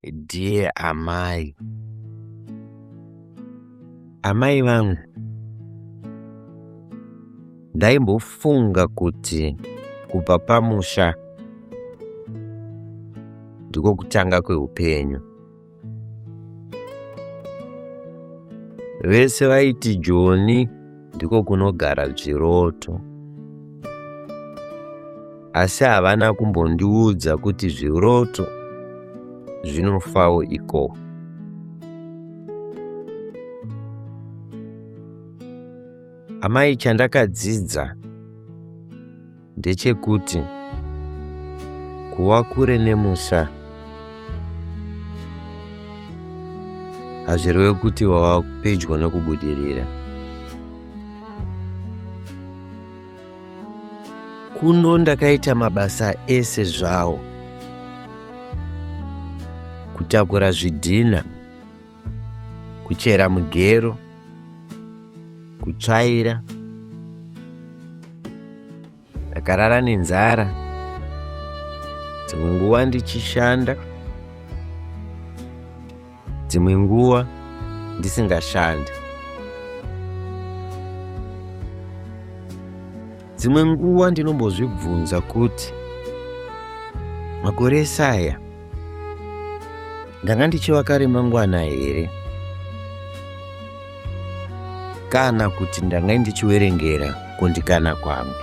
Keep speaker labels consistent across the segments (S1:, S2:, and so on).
S1: Dear amai. Amai vangu. Ndaimbofunga kuti kubva pamusha ndiko kutanga kweupenyu. Vese vaiti Joni ndiko kunogara zviroto. Asi havana kumbondiudza kuti zviroto zvinofawo ikoko. Amai chandakadzidza ndechekuti kuva kure nemusha hazvireve kuti wava pedyo nekubudirira. Kuno ndakaita mabasa ese zvawo, kutakura zvidhina, kuchera mugero, kutsvaira, ndakarara nenzara, dzimwe nguva ndichishanda, dzimwe nguva ndisingashandi. Dzimwe nguva ndinombozvibvunza kuti makore ese aya ndanga ndichivaka remangwana here kana kuti ndanga ndichiverengera kundikana kwangu.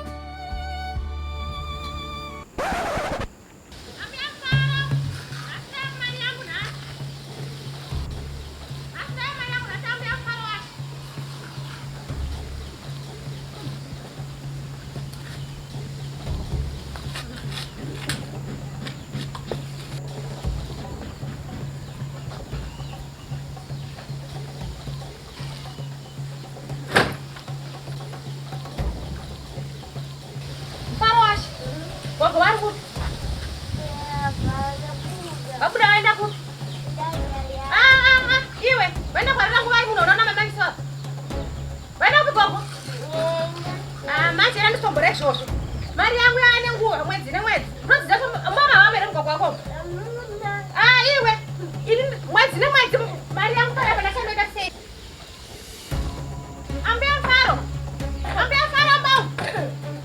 S2: Mfaro wacho. Gogo vari kupi? Vabuda vaenda kupi? Ah, ah, ah, iwe, vaenda kwarira nguva muno unoona mama ndisora. Vaenda kupi gogo? Ah, manje era ndisombora izvozvo. Mari yangu yaane nguva mwedzi nemwedzi. Unodzidza mama vavo here mugogo wako? Ah, iwe, ini mwedzi nemwedzi mari yangu panapa ndachandoita sei? Ambuya Mfaro! Ambuya Mfaro mbau!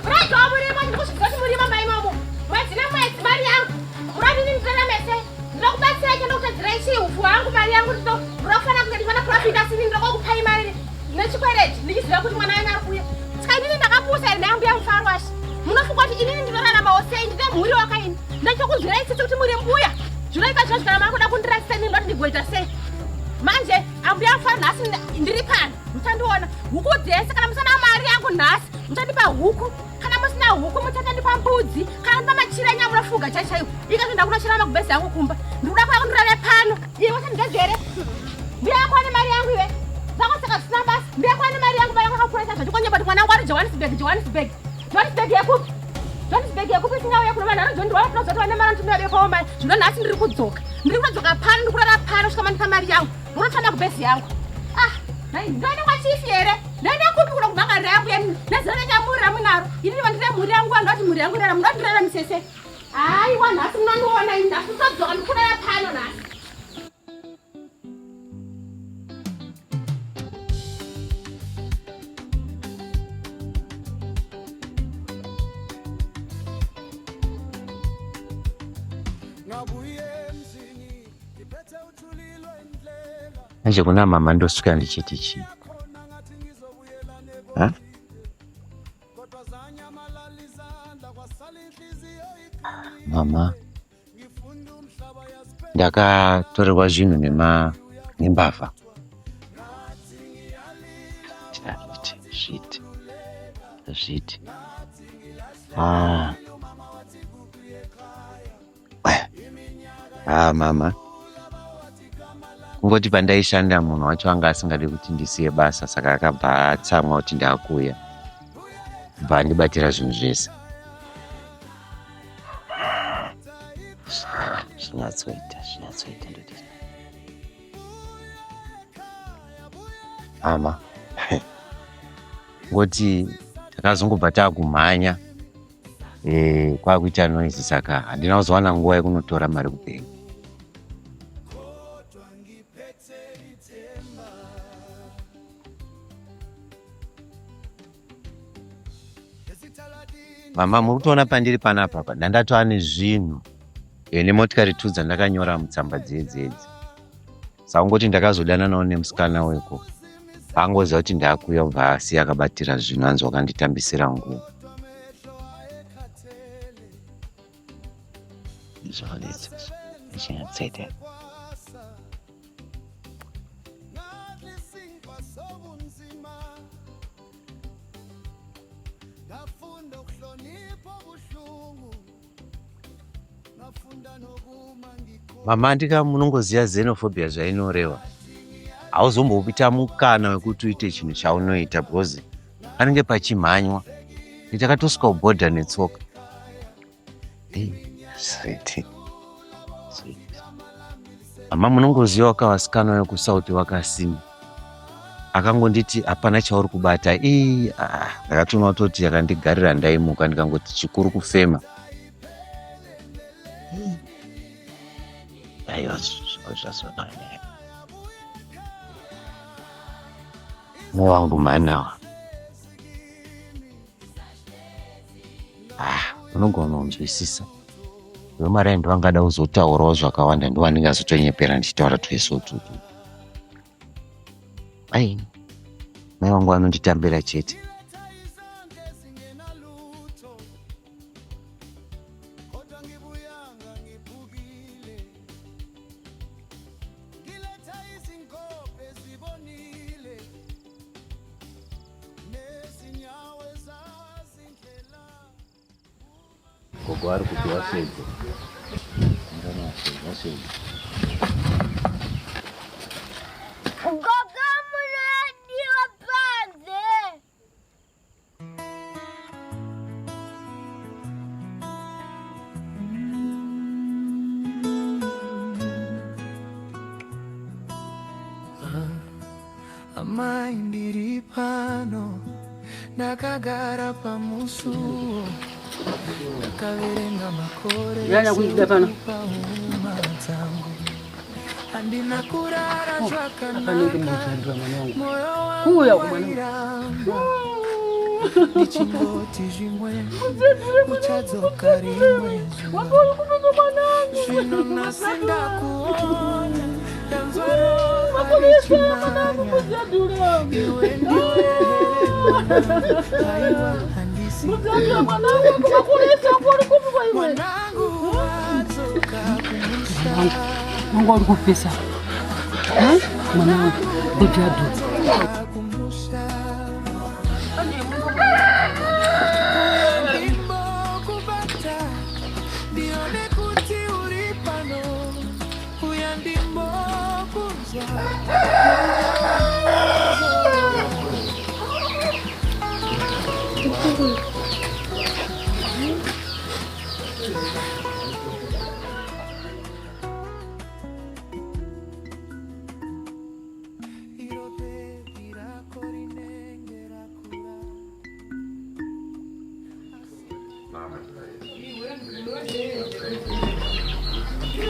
S2: Muraidza wamurimo ndikuzviziva kuti murimo mai imomo. Mwedzi nemwedzi mari yangu. Muradini ndirarame sei? Ndinokubatsirai chandokutadzirai chii upfu hwangu mari yangu ndino munofanira kunge ndifana profit asi ini ndinokupai mari nechikwereti ndichiziva kuti mwana wenyu ari kuuya. Saka inini ndakapusa here naambuya Mfaro ashi? Munofunga kuti inini ndinoraramawo sei? Ndine mhuri wakaini. Ndachokunzwirai tsitsi kuti muri mbuya. Zvinoita zvazvo kana makuda kundirasisa inini ndoti ndigoita sei? Manje Ambuya mfana nhasi ndiri pano muchandiona huku dzese kana musina mari yangu nhasi muchandipa huku kana musina huku muchandipa mbudzi kana ndipa machira enyu amunofuga chai chaiwo ikazvo ndakunochera makubhezi yangu kumba ndikuda kuya kundirare pano iwe uchandigegere mbuya yako ane mari yangu iwe zvako saka zvisina basa mbuya yako ane mari yangu mari yangu akakuresa zvachikonyepa kuti mwana wangu ari johannesburg johannesburg Johannesburg yekupi? Johannesburg yekupi isingauye kuno vanhu vanozondirwara tinozoti vane mari vanotumira bekawo mari. Zvino nhasi ndiri kudzoka. Ndiri kudzoka pano ndiri kurara pano kusvika mandipa mari yangu. Ndinotsvanda kubhezi yangu. Ah, nhai ndoenda kwachifi here? Ndoenda kupi kuno kumhangarira yangu yenu? Nezera renyamuri ramunaro. Ini vandire mhuri yangu vanhu vati mhuri yangu irara munoda ndiraramise sei? Haiwa nhasi munondiona ini nhasi ndodzoka ndikurara pano nhasi.
S1: Manje kuna mama ndosvika ndichiti chii? Ha? Mama ndakatorerwa zvinhu nema nembavha zviti zviti ah. Ah, mama kungoti pandaishanda munhu wacho anga asingadi kuti ndisiye basa saka akabva atsamwa kuti ndakuuya bva andibatira zvinhu zvese zvinyatsoita zvinyatsoita ndoti mama ngoti takazongobva takumhanya eh, kwakuita noise saka handina kuzowana nguva yekunotora mari kubhengi. Mama, muri kutoona pandiri panapa apa ndandatova nezvinhu nemotikari tu dzandakanyora mutsamba dzedzedzi. Saungoti ndakazodananawo nemusikana weko, paangoziva kuti ndakuuya kubva asiya akabatira zvinhu, anzi wakanditambisira nguva. Mama, ndika munongoziva xenophobia zvainoreva. Hauzomboita mukana wekuti uite chinhu chaunoita because panenge pachimhanywa. Takatosvika kubhodha netsoka. Sweet. Sweet. Mama, munongoziva kavasikana vekuSouth vakasimba. Akangonditi hapana chauri kubata. Ii, ah, ndakatoona kutoti akandigarira ndaimuka ndikangoti chikuru kufema. Aiwa, zvazonaka. Mai wangu mhanawa. Ah, unogona kunzwisisa. Vemari ndovangada kuzotaurawo zvakawanda, ndovandingazotonyepera ndichitaura twese ututu. Ai, mai vangu vanonditambira chete. Gogo ari kupi waswedze? Waswedze.
S3: Gogo munodiwa panze.
S4: Amai, ndiri pano, ndakagara pamusuo, ndakaverenga makore
S5: Nyanya kuida pano.
S4: pauma dzangu, handina kurara
S5: Panenge
S4: zvakanaka,
S5: mudzandura mwana wangu.
S4: moyo
S5: Kuuya
S4: wangu
S5: kumwana.
S4: wairamba ndichingoti zvimwe uchadzoka rimwe zuva. Zvino nhasi ndakuona, ndanzwa ropa richimhanya. Iwe ndiwe here? Aiwa, handisi. Mwanangu wadzoka kumusha.
S5: Wangu uri kupisa. Eh? Mwanangu, kujadu.
S4: Kumusha. Ndimbokubata, ndione kuti uri pano. Uya ndimbokunzwa. Iro bhegi rako rinenge rakura.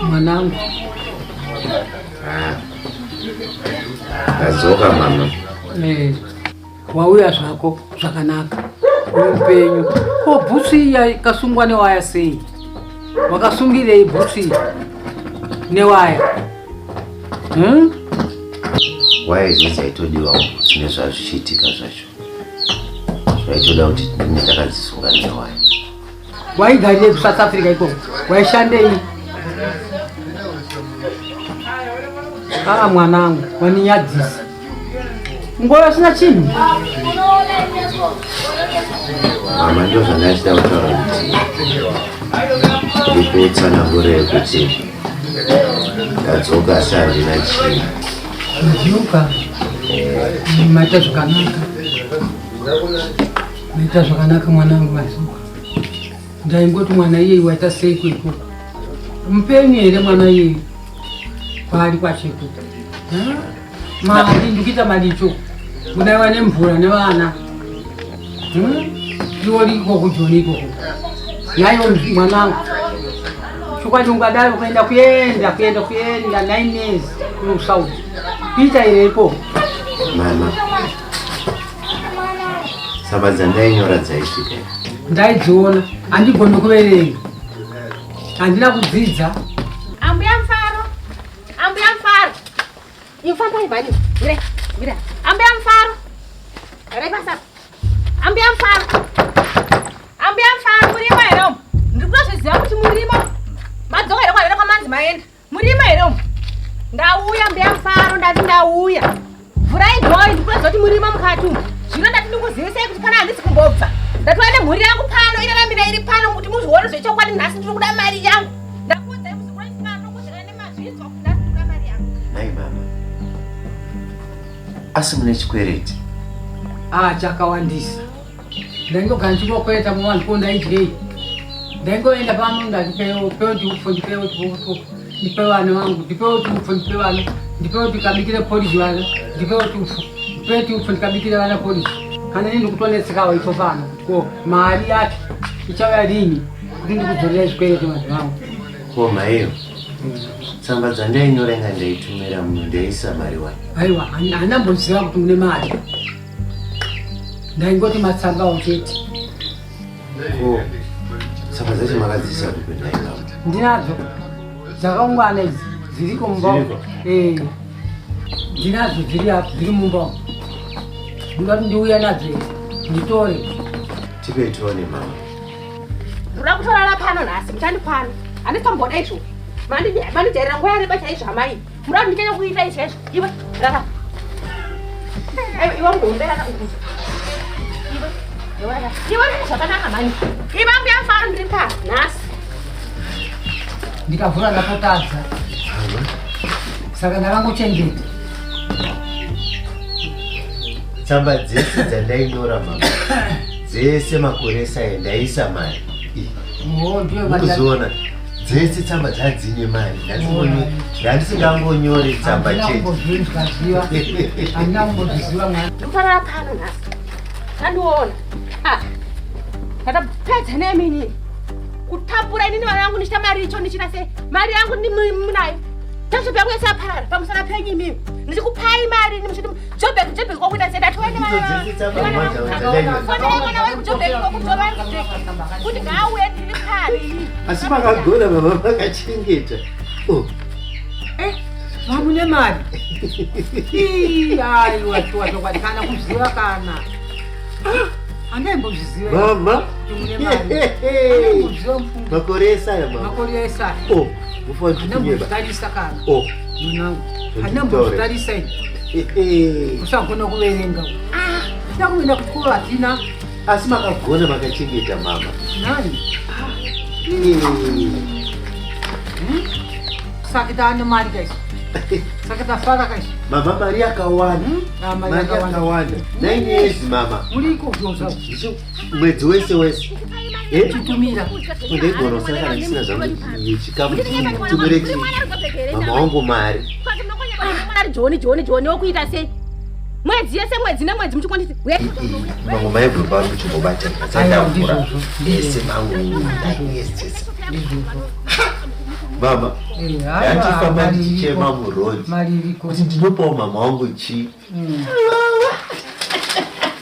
S5: Mwanangu.
S1: Ndadzoka mama.
S5: Eh, wauya zvako zvakanaka. Upenyu. Ko bhutsu iya ikasungwa newaya sei? Wakasungirei bhutsu iyi newaya? Hmm?
S1: Waya idzi dzaitodiwa bhutsu nezvazvichiitika zvacho. Zvaitoda kuti ndinge ndakadzisunga newaya.
S5: Waigarire kuSouth Africa ikoko? Waishandei? Ah, mwanangu, waninyadzisa. Ngoro asina chinhu.
S1: Mama, ndo zvandachida kutaura kuti ndikutsanangurei kuti ndadzoka asi handina chinhu.
S5: Madzoka. Maita zvakanaka. Maita zvakanaka mwanangu, madzoka. Ndaingoti mwana iyeyu waita seiko ikoko? Mupenyu here mwana iyeyu? Kwaari kwacheko. Mari ndikuita madicho. Kunaiwa nemvura nevana. Iwo ikoko kujoni ikoko. Naiwo mwanangu. Chokwadi ungadai ukaenda kuenda kuenda kuenda 9 years kuno kuSouth. Kuita here ikoko?
S1: Mama, tsamba dzandainyora dzaisvika here?
S5: Ndaidziona, handigoni kuverenga, handina kudzidza.
S2: Ambuya Mfaro, Ambuya Mfaro, ifambai mhani, mira, mira. Ambuya Mfaro, garai pasi apa. Ambuya Mfaro, Ambuya Mfaro, murimo here umu? Ndiri kutozviziva kuti murimo. Madzoka here kwaenda kwamanzi maenda? Murimo here umu? Ndauya Mbuya Mfaro, ndati ndauya. Vhurai dhoo, ndiri kutoziva kuti murimo mukati umu. Zvino ndati ndikuzivisei kuti pana handisi kumbobva. Ndatova nemhuri yangu pano, iraramira iri pano kuti muzvione zvechokwadi nhasi ndiri kuda mari yangu. Ndakuudzai muzukuru wangu ndokuzvira nemazvinzwa kuti nhasi ndiri kuda mari yangu.
S1: Nhai mama, asi mune chikwereti?
S5: Ah, chakawandisa. Ndaingogara ndichingokwereta muvanhu ko ndaidyei? Ndaingoenda pano ndatipewo pewo tiupfu ndipewo tiupfu ndipe vana vangu ndipewo tiupfu ndipe vana ndipewo ndikabikire porridge vana ndipewo tiupfu ndipewo tiupfu ndikabikire vana porridge. Kana ini ndikutonetsekawo ipo pano kuti ko mari yacho ichauya rini kuti ndikudzorere zvikwereti vanhu vangu.
S1: Ko maiyo tsamba dzandainyora inga ndaitumira munhu ndaisa mari wani?
S5: Aiwa, handamboziva kuti mune mari. Ndaingoti matsambawo chete.
S1: Ko tsamba dzacho makadziisa kupi nhai baba?
S5: Ndinadzo dzakaungana idzi dziriko mumba umu. Eh, ndinadzo dziri apo dziri mumba umu. Ndinoda kuti ndiuye nadzo here nditore.
S1: Tipei tione mama.
S2: Ndoda kutorara pano nhasi, muchandikwana. Handisi tomboda izvo. Mandijairira nguva yareba chaizvo amai. Muda kuti ndichanya kuita izvezvo. Iwe, rara. Aiwa, iwe muhombe rara uku. Iwe, iwe rara. Iwe rara zvakanaka mhani. Iwe mbuya Mfaro ndiri pa nhasi.
S5: Ndikavhura ndapotadza. Saka ndakangochengeta.
S1: Tsamba dzese dzandainyora mama dzese makore ese aya ndaisa mari.
S5: Oh, ndiyo mari.
S1: Mukuziona dzese tsamba dzadzine mari ndandisingangonyore tsamba
S5: Handina
S1: chete.
S5: kumbozvinzwa ziva. Handina kumbozviziva mwana.
S2: Ndikutorara pano nhasi. Tandiona. Ah. Ndakapedza nemi inini. Kutambura inini vana vangu ndichita mari icho ndichita sei? Mari yangu munayo. Township yangu yese yaparara pamusana penyu imimi. Ndichikupai mari ini muchiti Joburg Joburg kwakuita sei? Ndatoenda vana.
S1: Dzese tsamba mama dzandainyora.
S2: Fonera mwana wangu Joburg kwakutora kuti ngauye ndiri pari.
S1: Asi makagona mama makachengeta. Oh.
S5: Mamune mari. Ii, aiwa shuwa chokwadi kana kuziva kana. Handaimbozviziva.
S1: Mama.
S5: Kuti mune mari. Handaimbozviziva mufungo.
S1: Makore ese aya mama.
S5: Makore ese aya.
S1: Oh, mufanira kunyeba.
S5: Handaimbozvitarisa kana.
S1: Oh.
S5: Mwanangu. Handaimbozvitarisa ini. Usagona kuverenga. Ah, ndakuenda kuchikoro hatina.
S1: Asi makagona makachengeta mama.
S5: Nani? Saka taane mari kaisi. Saka tafara kaisi.
S1: Mama mari yakawanda.
S5: Ah, mari
S1: Mari
S5: yakawanda.
S1: yakawanda. 9 years mama.
S5: Muriko zvoza.
S1: Mwedzi wese wese. Eh?
S5: Chitumira.
S1: Ndaigona kusara ndisina zvangu chikafu chitumire chi. Mama wangu mari.
S2: Joni Joni Joni wokuita sei? Mwedzi yese mwedzi nemwedzi muchikonditi.
S1: Mamwe maibro pari kuchimbobata.
S5: Aiwa, ndizvozvo.
S1: Ese mangu. 9 years chese.
S5: Ndizvozvo.
S1: Mama.
S5: Eh, aiwa,
S1: Ndachifamba
S5: mari
S1: ndichichema
S5: iriko.
S1: muroad.
S5: Mari iriko.
S1: Kuti ndinopawo mama wangu chi.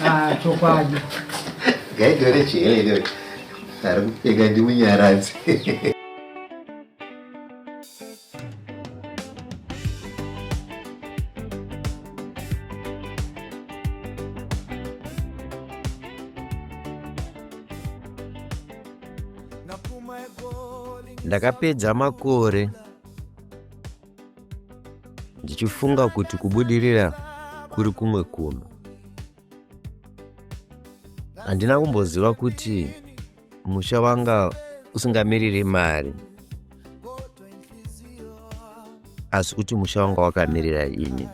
S5: Ah, chokwadi.
S1: Ngaidore chihelele. Ari kupfeka ndimunyaradzi. Ndakapedza makore ndichifunga kuti kubudirira kuri kumwe kunhu. Handina kumboziva kuti musha wanga usingamiriri mari, asi kuti musha wanga wakamirira ini.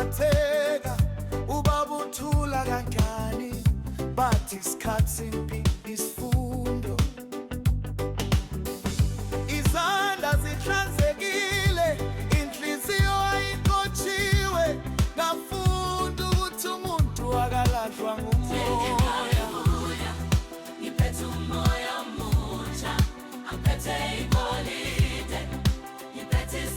S4: Uyamamatheka ubaba uthula kanjani, bathi isikhathi impilo.